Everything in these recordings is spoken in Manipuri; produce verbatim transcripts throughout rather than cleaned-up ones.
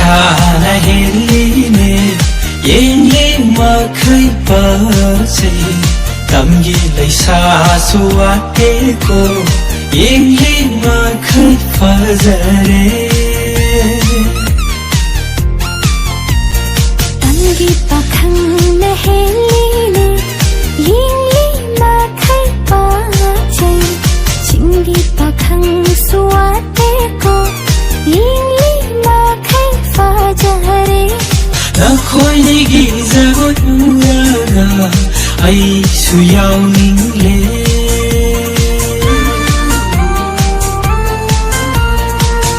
ꯅ ꯍꯦꯜꯂꯤꯅꯦ, ꯌꯦꯡꯂꯤ ꯃꯈꯩ ꯐꯖꯩ꯫ ꯇꯝꯒꯤ ꯂꯩꯁꯥꯁꯨ ꯋꯥꯠꯇꯦꯀꯣ, ꯌꯦꯡꯂꯤ ꯃꯈꯩ ꯐꯖꯔꯦ꯫ ꯇꯝꯒꯤ ꯄꯥꯈꯪꯅ ꯍꯦꯜꯂꯤꯅꯦ, ꯌꯦꯡꯂꯤ ꯃꯈꯩ ꯄꯥꯖꯩ꯫ ꯆꯤꯡꯒꯤ ꯄꯥꯈꯪꯁꯨ ꯋꯥꯠꯇꯦꯀꯣ, ꯌꯦꯡꯂꯤ ꯃꯈꯩ ꯐꯖꯔꯦ꯫ ꯅꯈꯣꯏꯅꯤꯒꯤ ꯖꯒꯣꯏ ꯎꯔꯒ ꯑꯩꯁꯨ ꯌꯥꯎꯅꯤꯡꯂꯦ꯫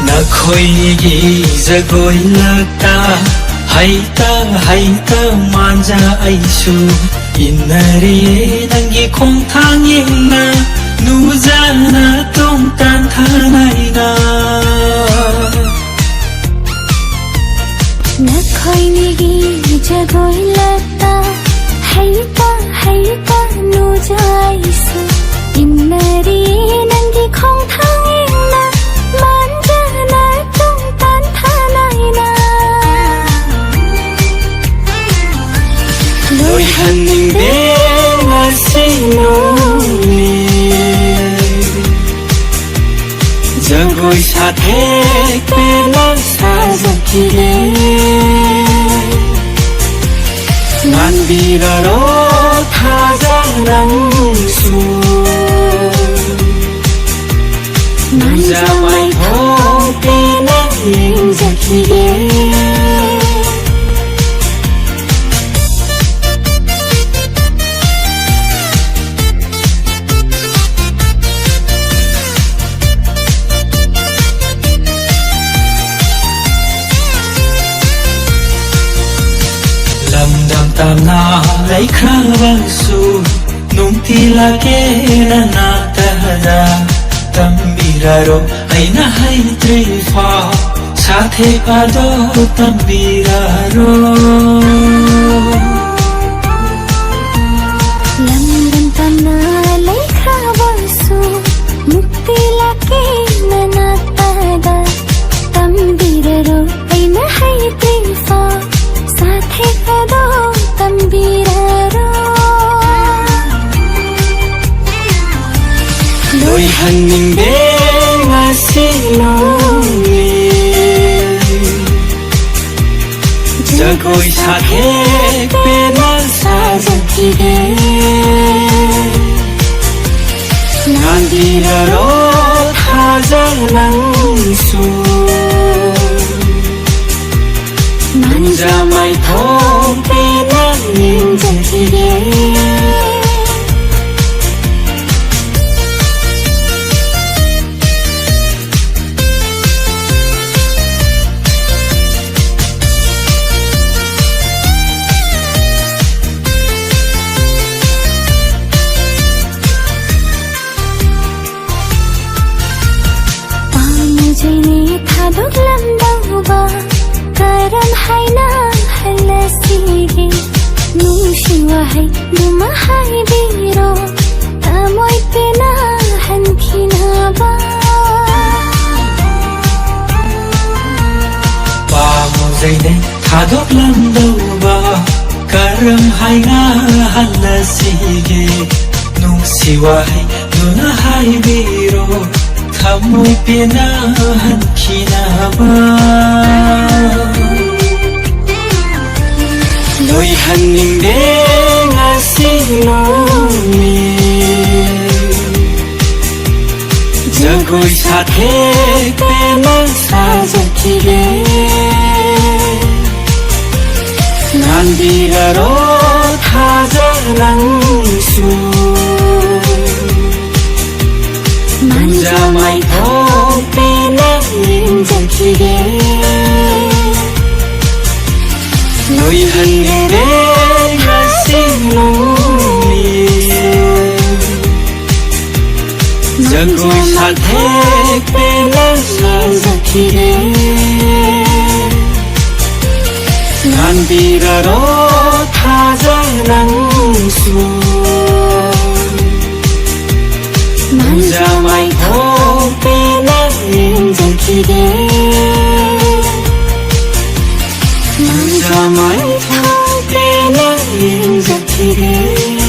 ꯅꯈꯣꯏꯒꯤ ꯖꯒꯣꯏ ꯂꯛꯇ ꯍꯩꯇ ꯍꯩꯇ ꯃꯥꯟꯖ ꯑꯩꯁꯨ ꯏꯟꯅꯔꯤꯌꯦ꯫ ꯅꯪꯒꯤ ꯈꯣꯡꯊꯥꯡ ꯌꯦꯡꯅ ꯅꯨꯖꯅ ꯇꯣꯡ ꯇꯥꯟꯊꯅꯩꯅ꯫ ꯅꯈꯣꯏꯅꯤꯒꯤ ꯖꯒꯣꯏ ꯂꯛꯇ ꯍꯩꯇ ꯍꯩꯇ ꯅꯨꯖ ꯑꯩꯁꯨ ꯏꯟꯅꯔꯤꯌꯦ꯫ ꯅꯪꯒꯤ ꯈꯣꯡꯊꯥꯡ ꯌꯦꯡꯅ ꯃꯥꯟꯖꯅ ꯇꯨꯡ ꯇꯥꯟꯊꯅꯩꯅ꯫ ꯂꯣꯏꯍꯟꯅꯤꯡꯗꯦ ꯉꯁꯤ ꯅꯣꯡꯂꯤ꯫ ꯖꯒꯣꯏ ꯁꯥꯊꯦꯛ ꯄꯦꯟꯅ ꯁꯥꯖꯈꯤꯒꯦ꯫ ꯉꯥꯟꯕꯤꯔꯔꯣ ꯊꯥꯖ ꯅꯪꯁꯨ꯫ ꯅꯨꯡꯖꯥ ꯃꯥꯏꯊꯣꯡ ꯄꯦꯟꯅ ꯌꯦꯡꯖꯈꯤꯒꯦ꯫ ꯂꯝꯗꯝ ꯇꯝꯅ ꯂꯩꯈ꯭ꯔꯕꯁꯨ ꯅꯨꯡꯇꯤ ꯂꯥꯛꯀꯦ ꯅꯅꯥꯛꯇꯗ꯫ ꯇꯝꯕꯤꯔꯔꯣ ꯑꯩꯅ ꯍꯩꯇ꯭ꯔꯤꯐꯥꯎ ꯁꯥꯊꯦꯛ ꯑꯗꯣ ꯇꯝꯕꯤꯔꯔꯣ꯫ ꯂꯝꯗꯝ ꯇꯝꯅ ꯂꯩꯈ꯭ꯔꯕꯁꯨ ꯅꯨꯡꯇꯤ ꯂꯥꯛꯀꯦ ꯅꯅꯥꯛꯇꯗ꯫ ꯇꯝꯕꯤꯔꯔꯣ ꯑꯩꯅ ꯇꯝꯕꯤꯔꯔꯣ꯫ ꯂꯣꯏꯍꯟꯅꯤꯡꯗꯦ ꯉꯁꯤ ꯅꯣꯡꯅꯤ꯫ ꯖꯒꯣꯏ ꯁꯥꯊꯦꯛ ꯄꯦꯟꯅ ꯁꯥꯖꯈꯤꯒꯦ꯫ ꯉꯥꯟꯕꯤꯔꯔꯣ ꯊꯥꯖ ꯅꯪꯁꯨ꯫ ꯃꯟꯖꯥ ꯃꯥꯏꯊꯣꯡ ꯄꯦꯟꯅ ꯌꯦꯡꯖꯈꯤꯒꯦ꯫ ꯄꯥꯝꯖꯩꯅꯦ ꯊꯥꯗꯣꯛꯂꯝꯗꯧꯕ ꯀꯔꯝ ꯍꯥꯏꯅ ꯍꯜꯂꯁꯤꯒꯦ? ꯅꯨꯡꯁꯤ ꯋꯥꯍꯩꯗꯨꯃ ꯍꯥꯏꯕꯤꯔꯣ, ꯊꯃꯣꯏ ꯄꯦꯟꯅ ꯍꯟꯈꯤꯅꯕ꯫ ꯄꯥꯝꯖꯩꯅꯦ ꯊꯥꯗꯣꯛꯂꯝꯗꯧꯕ ꯀꯔꯝ ꯍꯥꯏꯅ ꯍꯜꯂꯁꯤꯒꯦ? ꯅꯨꯡꯁꯤ ꯋꯥꯍꯩꯗꯨꯅ ꯍꯥꯏꯕꯤꯔꯣ, ꯊꯃꯣꯏ ꯄꯦꯟꯅ ꯍꯟꯈꯤꯅꯕ꯫ ꯂꯣꯏꯍꯟꯅꯤꯡꯗꯦ ꯉꯁꯤ ꯅꯣꯡꯅꯤ꯫ ꯖꯒꯣꯏ ꯁꯥꯊꯦꯛ ꯄꯦꯟꯅ ꯁꯥꯖꯈꯤꯒꯦ꯫ ꯉꯥꯟꯕꯤꯔꯔꯣ ꯊꯥꯖ ꯅꯪꯁꯨ꯫ ꯃꯟꯖꯥ ꯃꯥꯏꯊꯣꯡ ꯄꯦꯟꯅ ꯌꯦꯡꯖꯈꯤꯒꯦ꯫ ꯂꯣꯏꯍꯟꯂꯦ ꯉꯁꯤ ꯅꯣꯡꯅꯤ꯫ ꯖꯒꯣꯏ ꯁꯥꯊꯦꯛ ꯄꯦꯟꯅ ꯁꯥꯖꯈꯤꯒꯦ꯫ ꯉꯥꯟꯕꯤꯔꯔꯣ ꯊꯥꯖ ꯅꯪꯁꯨ꯫ ꯃꯟꯖꯥ ꯃꯥꯏꯊꯣꯡ ꯄꯦꯟꯅ ꯌꯦꯡꯖꯈꯤꯒꯦ꯫ ꯃꯟꯖꯥ ꯃꯥꯏꯊꯣꯡ ꯆꯠꯈꯤꯒꯦ꯫